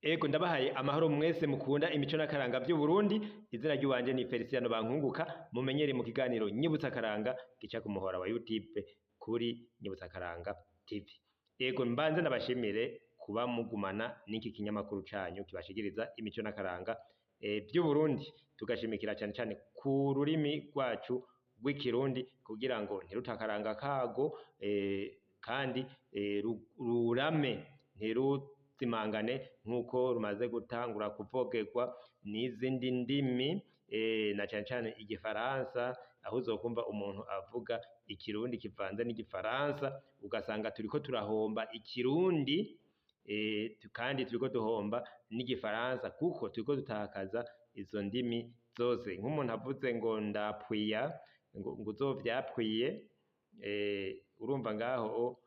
Ego ndabahaye amahoro mwese mukunda imico n'akaranga vy'Uburundi. Izina ry'uwanje ni Feliciano Bankunguka, mumenyere mu kiganiro Nyibutsa Akaranga gica ku muhora wa YouTube kuri Nyibutsa Akaranga TV. Ego mbanze nabashimire kuba mugumana n'iki kinyamakuru canyu kibashikiriza imico n'akaranga vy'Uburundi, tugashimikira cane cane ku rurimi rwacu rw'ikirundi kugira ngo ntirute akaranga kago, kandi rurame ntiruzimangane nk'uko rumaze gutangura kuvogerwa n'izindi ndimi, na cane cane igifaransa, aho uzokumva umuntu avuga ikirundi kivanze n'igifaransa, ugasanga turiko turahomba ikirundi, kandi turiko duhomba n'igifaransa kuko turiko dutakaza izo ndimi zose. Nk'umuntu avuze ngo ndapwiya, ngo uzovyapwiye, urumva ngaho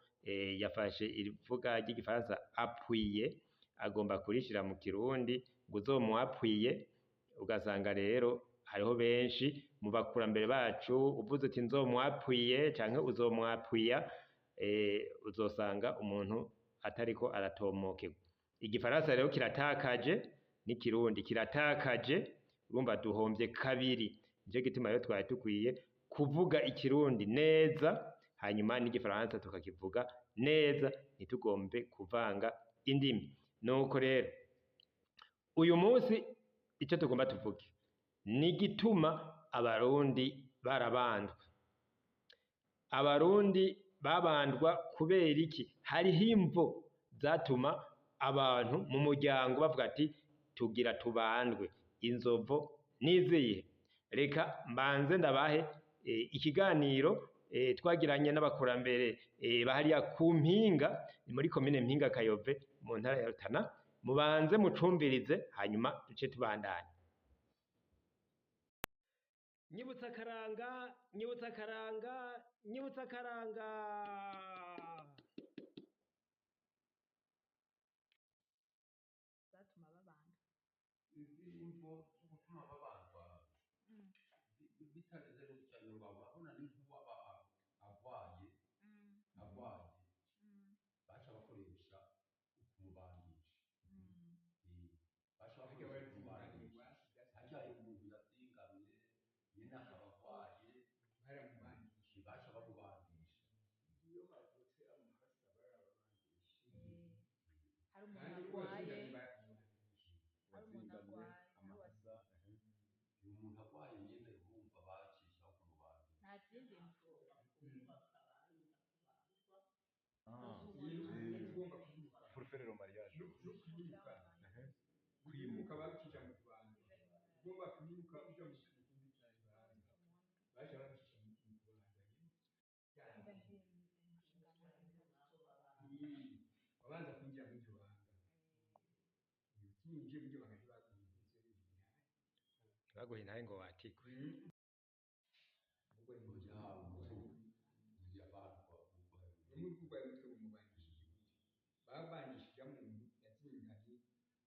yafashe irivuga ry'igifaransa appuyer, agomba kurishira mu kirundi ngo uzomuappuye, ugasanga rero hariho benshi mu bakurambere bacu uvuze uti nzomuappuye canke uzomwappuya, uzosanga umuntu atariko aratomokerwa. Igifaransa rero kiratakaje n'ikirundi kiratakaje, urumva duhomvye kabiri. Nico gituma rero twari dukwiye kuvuga ikirundi neza, hanyuma n'igifaransa tukakivuga neza, ntitugombe kuvanga indimi. Nuko rero uyu munsi ico tugomba tuvuge ni igituma abarundi barabandwa. Abarundi babandwa kubera iki? Hariho imvo zatuma abantu mu muryango bavuga ati tugira tubandwe. Inzovo nizihe? Reka mbanze ndabahe ikiganiro twagiranye n'abakurambere bahariya ku Mpinga, ni muri komine Mpinga Kayove mu ntara ya Rutana. Mubanze mucumvirize hanyuma duce tubandanye. Nyibutsa akaranga, nyibutsa akaranga, nyibutsa akaranga. Zatuma babandwa. Imvo zo gutuma babandwa bitageze gutya, ngo abona ni nk'uwaba agwaye, agwaye baca bakoresha ukumubandisha, baca bakoresha ukumubandisha. Harya umuntu yazingamye nyine akaba agwaye, baca bamubandisha. Iyo havutse amahasa barababandisha. Hari umuntu arwaye, hari umuntu arwaye, amahasa. Uyu muntu agwaye nyine urumva bacishaho kumubandisha. Nta zindi mvo. Pour faire le mariage. No kwimuka, kwimuka babicisha mu Rwanda. Ugomba kwimuka uja mu kindi kibanza, baca babicisha mu Rwanda. Wabanza kwinjira muri iryo banga, utinjiye muri iryo banga ntibaguha. Baguha intahe ngo watikwe. Ubwo ni Oya, umuntu yabandwa bamwe urwaye umutwe bumubandishije gute? Babandishije umuntu yazingamye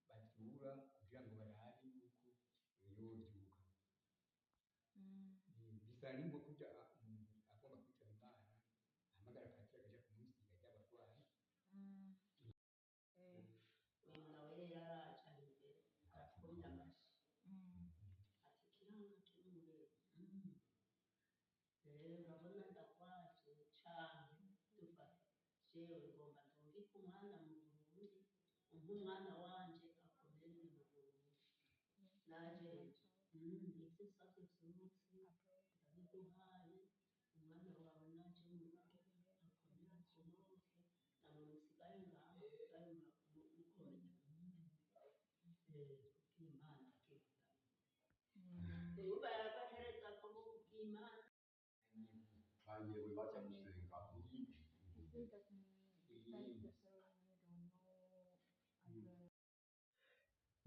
bavyura kugira ngo barabe yuko yovyuka. Bisa n'ingo kurya umuntu agomba kwitaba Imana ahamagara patiri akaja kumusiga ry'abarwayi. Uyu nawe rero araje ari imbere arakomye amashi ati kiranga kirumureba rero urabona ndagwaje cane, dufate jewe ngomba ndungike umwana mu Burundi, umpe umwana wanje akomerere mu Burundi, naje ivyo nsavye vyose ndabiguhaye, umwana wawe naje mu rugo akomere akomoke, namwe musigaye ngaho musigaye mukomeye kubw'Imana agenda. Urumva yarabahereza ko kubw'Imana. Banyewe baja gusenga.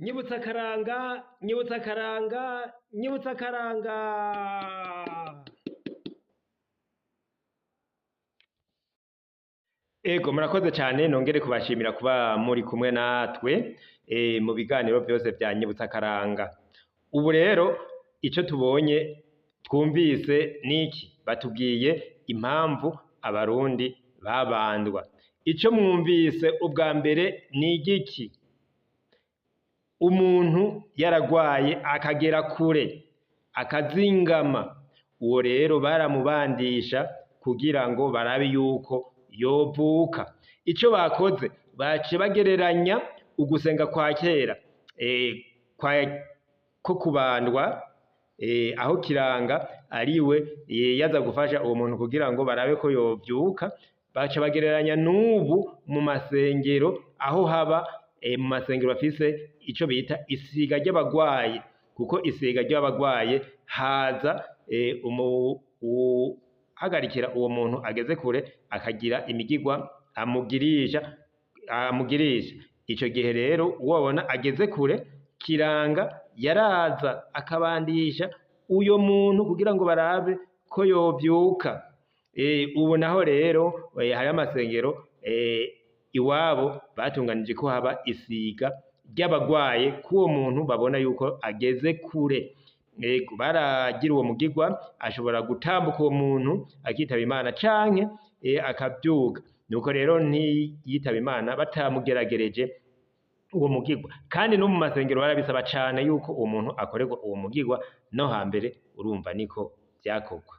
Nyibutsa akaranga, nyibutsa akaranga, nyibutsa akaranga. Ego murakoze cyane, nongere kubashimira kuba muri kumwe natwe mu biganiro byose bya Nyibutsa Akaranga. Ubu rero ico tubonye twumvise niki? Batubwiye impamvu abarundi babandwa. Ico mwumvise ubwa mbere ni igiki? Umuntu yaragwaye akagera kure akazingama, uwo rero baramubandisha kugira ngo barabe yuko yovuka. Ico bakoze, baciye bagereranya ugusenga kwa kera ko kubandwa, aho Kiranga ariwe yaza gufasha uwo muntu kugira ngo barabe ko yovyuka, baca bagereranya n'ubu mu masengero aho haba mu masengero bafise ico bita isiga ry'abagwaye, kuko isiga ry'abagwaye haza uhagarikira uwo muntu ageze kure akagira imigigwa amugirisha. Ico gihe rero uwo babona ageze kure, Kiranga yaraza akabandisha uyo muntu kugira ngo barabe ko yovyuka. Ubu naho rero hariho amasengero iwabo batunganije ko haba isiga ry'abagwaye k'uwo muntu babona yuko ageze kure. Ego, baragira uwo mugigwa, ashobora gutambuka uwo muntu akitaba Imana canke akavyuka. Nuko rero ntiyitaba Imana batamugeragereje uwo mugigwa. Kandi no mu masengero barabisaba cane yuko uwo muntu akorerwa uwo mugigwa, no hambere urumva niko vyakorwa.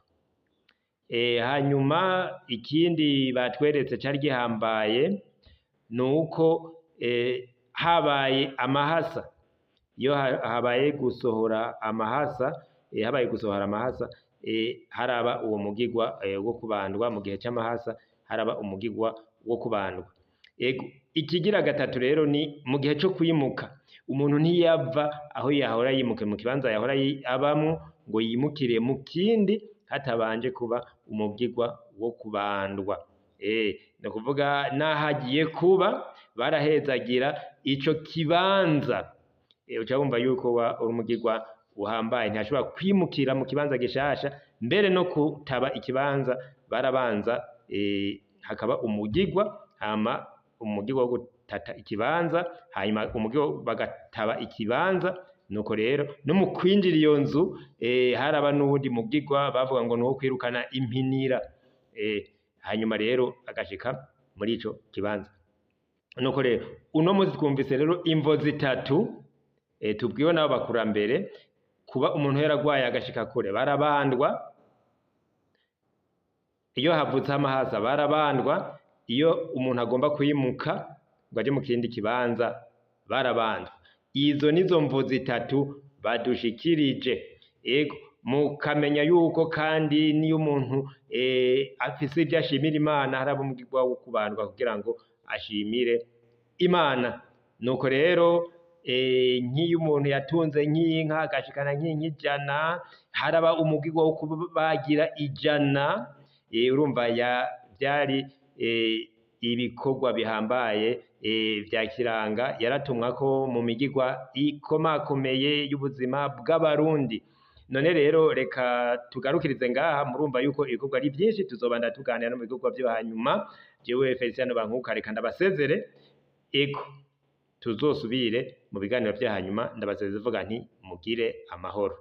Hanyuma ikindi batweretse cari gihambaye nuko habaye amahasa. Iyo habaye gusohora amahasa, habaye gusohora amahasa, haraba uwo mugigwa wo kubandwa. Mu gihe c'amahasa haraba umugigwa wo kubandwa. Ego, ikigira gatatu rero ni mu gihe co kwimuka. Umuntu ntiyava aho yahora yimuke mu kibanza yahora abamwo ngo yimukire mu kindi hatabanje kuba umugigwa wo kubandwa. Ni ukuvuga n'aho agiye kuba barahezagira ico kibanza. Uca wumva yuko uri umugigwa uhambaye, ntashobora kwimukira mu kibanza gishasha, mbere no kutaba ikibanza barabanza hakaba umugigwa, hama umugigwa wo gutata ikibanza, hanyuma umugigwa bagataba ikibanza. Nuko rero no mu kwinjira iyo nzu haraba n'uwundi mugigwa bavuga ngo nuwo kwirukana impinira, hanyuma rero agashika muri ico kibanza. Nuko rero uno musi twumvise rero imvo zitatu tubwiwe n'abo bakurambere: kuba umuntu yaragwaye agashika kure barabandwa, iyo havutse amahasa barabandwa, iyo umuntu agomba kwimuka ngo aje mu kindi kibanza barabandwa. Izo nizo mvo zitatu badushikirije. Ego, mukamenya yuko kandi niyo umuntu afise ivyo ashimira Imana haraba umugigwa wo kubandwa kugira ngo ashimire Imana. Nuko rero nk'iyo umuntu yatunze nk'inka agashikana nk'inka 100, haraba umugigwa wo kubagira 100. Urumva vyari ibikorwa bihambaye vya Kiranga, yaratumwa ko mu migigwa ikomakomeye y'ubuzima bw'Abarundi. None rero reka tugarukirize ngaha, murumva yuko ibikorwa ari vyinshi, tuzobanda tuganira no mu bikorwa vyo hanyuma. Jewe Feliciano Bankuka reka ndabasezere, ego tuzosubire mu biganiro vya hanyuma. Ndabasezere vuga nti mugire amahoro.